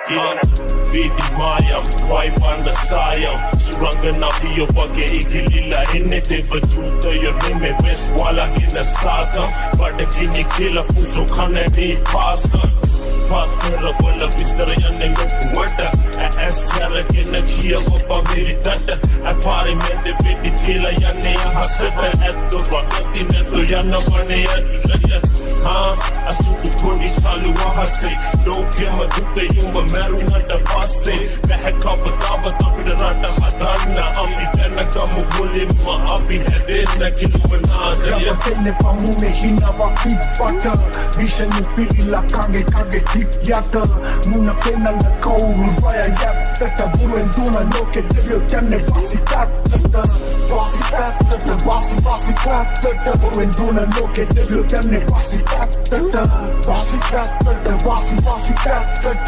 Yeah, වීදි මායම් වයිවන්න සායම් සුරංගනාවියෝ වගේ ඉගිලිලා ඉන්නේ. දේව දූතයෝ නෙමෙයි, වෙස් වලගෙන සාතන්. බඩගිනි කියලා පුසෝ කන්නේ පාසන්. පත්තර වල විස්තර යන්නේ ලොකුවට. ඇස් අරගෙන කියවපන් මිරිතට. අපාරේ මැද වෙඩි තියලා යන්නේ අහසට. ඇත්තෝ රගති නැතු යනවනේ ඇතුළට. හා අසුතු පොඩි කළු අහසේ ලෝකෙම දුක උඹ මැරුණට පස්සේ. බැහැ කවදාවත් අපිට රට හදන්න. අපි දැනගමු මුලින්ම අපි හැදෙන්න කිලුව නාදය. රැවටෙන්න එපා මුනේ හිනාවක් තිබ්බට. විෂයෙන් පිරිලා කගේ කගේ තිබ්යට. මුණ පෙන්නන්න කවුරු බය ඇත්තට. බොරුවෙන් දුවන ලෝකෙ දෙවියෝ යන්නේ වාසි පැත්තට. වාසි පැත්තට, වාසි වාසි පැත්තට. බොරුවෙන් දුවන ලෝකෙ දෙවියෝ යන්නේ වාසි පැත්තට. වාසි පැත්තට, වාසි වාසි පැත්තට.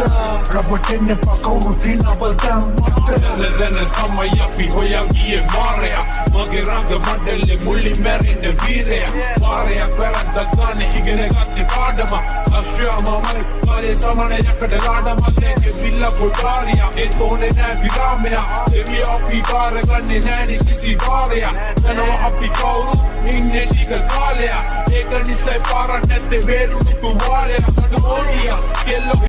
රැවටෙන්න එපා කවුරු හිනාවල් දැම්මට. දැන දැන තමයි අපි හොයන් ගියේ මාරයා. මගේ රංග මඩලේ මුලින් මැරෙන්න වීරයා. වාරයක් වැරද්දක් ගානේ ඉගෙන ගත්තේ පාඩම. අශ්වයා මමයි කාලේ සමන යකඩ ලාඩම. දැන් බිල්ල කොටාරියා ඒත් ඕනේ නෑ විරාමයක්. දෙවියෝ අපි බාරගන්නේ නෑනේ කිසි වාරයක්. යනවා අපි කවුරු ඉන්නේ ටික කාලයක්. ඒක නිසයි පාරක් නැත්තේ වේරුණු තුවාලයක්. කඩු ඕනියා කෙල්ලෝ.